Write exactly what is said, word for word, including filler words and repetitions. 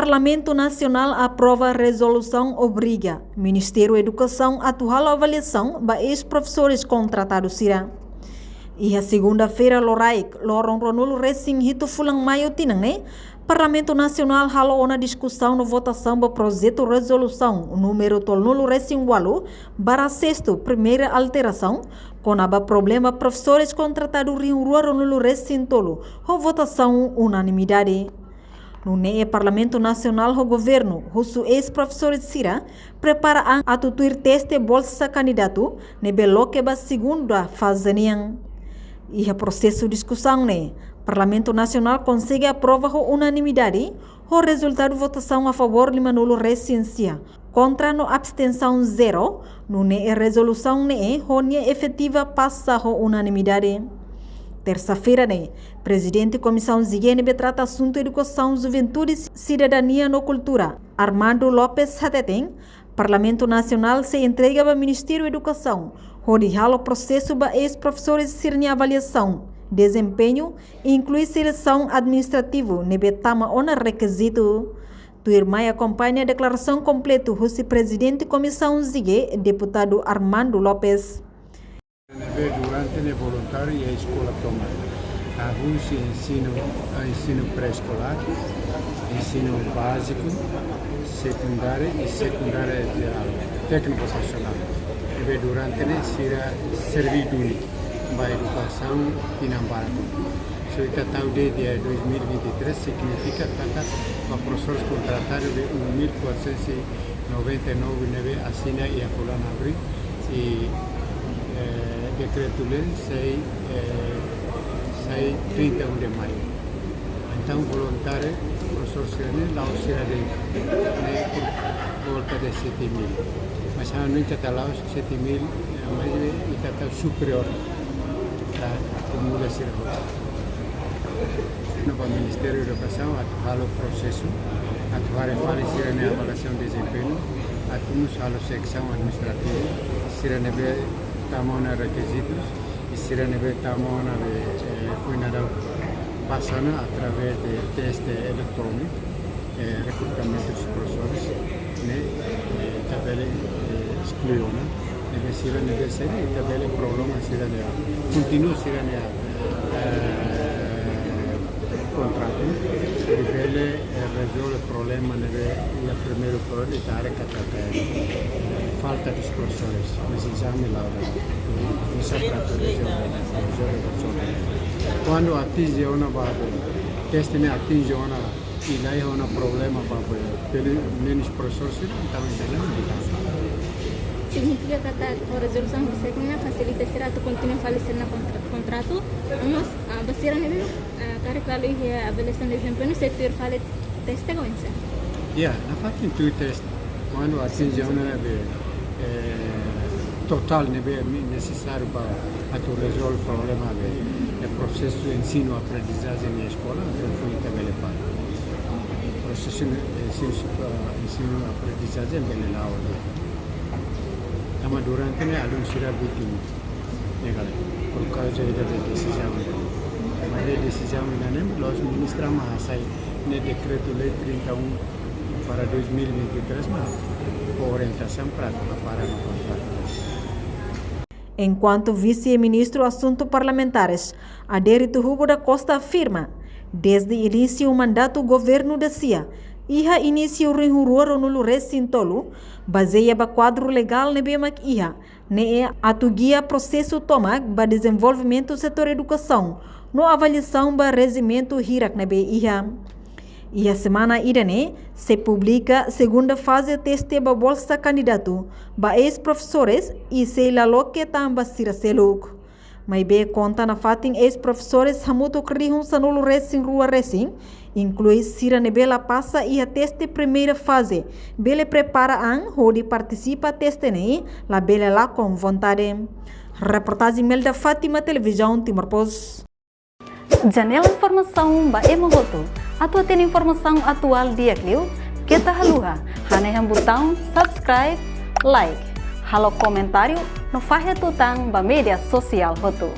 Parlamentu Nasionál aprova rezolusaun obriga Ministériu Edukasaun atu halo avaliasaun ba eis-profesores kontratadu sira. Iha segunda-feira loraik, loron ruanulu resin hitu fulan Maiu tinan ne'e, Parlamentu Nasionál halo ona diskusaun no votasaun ba projetu rezolusaun númeru tolunulu resin ualu barra sestu, primeira alterasaun, kona-ba problema profesores kontratadu rihun rua ruanulu resin tolu, ho votasaun unanimidade. Nune'e Parlamentu Nasionál ho governu husu eis-profesores sira prepara an atu tuir teste bolsa kandidatu ne'ebé loke ba segunda faze nian. Iha prosesu diskusaun ne'e, Parlamentu Nasionál konsege aprova ho unanimidade, ho rezultadu votasaun a favór limanulu resin sia, kontra no abstensaun zero, nune'e rezolusaun ne'e ho nia efetiva pasa ho unanimidade. Tersa-feira ne'e, Prezidente Komisaun Zigue ne'ebé trata asuntu edukasaun, juventude, sidadania no kultura, Armando Lopes hateten, Parlamentu Nasionál sei entrega ba Ministériu Edukasaun, hodi halo prosesu ba eis-profesores sira-nia avaliasaun, dezempeñu, inklui selesaun administrativu ne'ebé tama ona rekizitu. Tuirmai akompaña deklarasaun kompletu husi Prezidente Komisaun Zigue, Deputadu Armando Lopes. Ne'ebé durante ne'e voluntáriu iha eskola tomak. Hahú husi ensinu, ah, ensinu pré-eskolár, ensinu báziku, sekundáriu i sekundáriu jerál, tékniku profisionál. Ne'ebé durante ne'e sira serví duni ba edukasaun tinan barak. Se ita tau desde dois mil e vinte e três, signifika katak ba profesores kontratadu de um mil quatrocentos e noventa e nove ne'ebé asina iha fulan abríl i, eh, dekretu-lei sai, eh, sai trinta e um de maio. Entaun, voluntáriu, profesór sira-ne'e la'ós sira de'it, ne'e por volta de sete mil. Mas ha'u hanoin katak la'ós sete mil, eh, mas ita tau superiór, ita akumula sira hotu. No ba Ministériu Edukasaun atu halo prosesu, atu haree fali sira-nia avaliasaun dezempeñu, atu mós halo selesaun administrativu, sira ne'ebé tama ona rekizitus, i sira ne'ebé tama ona be, eh, foin dadauk pasa ona através de teste eletróniku, eh, rekrutamentu dos profesores, ne'e, eh, ita bele, eh, esklui ona, ne'ebé sira ne'ebé saida, ita bele prolonga sira-nia, kontinua sira-nia, eh, kontratu, atu bele, eh, rezolve problema ne'ebé iha primeiru problema, ita haree katak, eh, falta dos profesores, mas ezame la'o, ne'e sa trata rezolve, rezolve, rezolve. Kuandu atinje ona ba, teste ne'e atinje ona, i laiha ona problema ba, ba, pelumenus profesór sira, entaun, entaun, entaun. Signifika katak ho rezolusaun husi ne'e fasilita sira atu kontinua fali sira-nia kontra-, kontratu, mas, ah, ba sira ne'ebé, ah, karik halo iha avaliasaun dezempeñu sei tuir fali teste ka oinsá? Ya, nafatin tuir teste. Kuandu atinje ona be, eh, totál ne'ebé nesesáriu ba atu rezolve problema be, eh, prosesu ensinu-aprendizajen iha eskola, entaun foin ita bele para. Prosesu ensinu, eh, ensinu-aprendizajen bele la'o de'it. Tanba durante ne'e alunu sira vítima. Ne'e kala, por kauza ida be desizaun. Mas ne'e desizaun ida-ne'e, la'ós ministra mak hasai, ne'e dekretu-lei trinta e um barra dois mil e vinte e três mak fó orientasaun para atu para no kontratu. Enkuantu Vise-Ministru Asuntu Parlamentares, Adérito Hugo da Costa afirma, dezde inísiu mandatu governu da sia, iha inísiu rihun rua ruanulu resin tolu, bazeia ba kuadru legál ne'ebé mak iha, ne'e atu gia prosesu tomak ba dezenvolvimentu setór edukasaun, no avaliasaun ba rejimentu hirak ne'ebé iha. Iha semana ida-ne'e, sei publika segunda faze teste ba bolsa kandidatu ba eis-profesores i sei la loke tan ba sira seluk. Maibé konta nafatin eis-profesores hamutuk rihun sanulu resin rua resin, inklui sira ne'ebé la pasa iha teste primeira faze, bele prepara an hodi partisipa teste ne'e, labele lakon vontade. Reportajen Melda Fátima, Televizaun Timor Post. Janela informasaun ba ema hotu. Atu hatene informasaun atuál di'ak liu, keta haluha hanehan butaun subscribe, like, halo komentáriu no fahe tutan ba média sosiál hotu.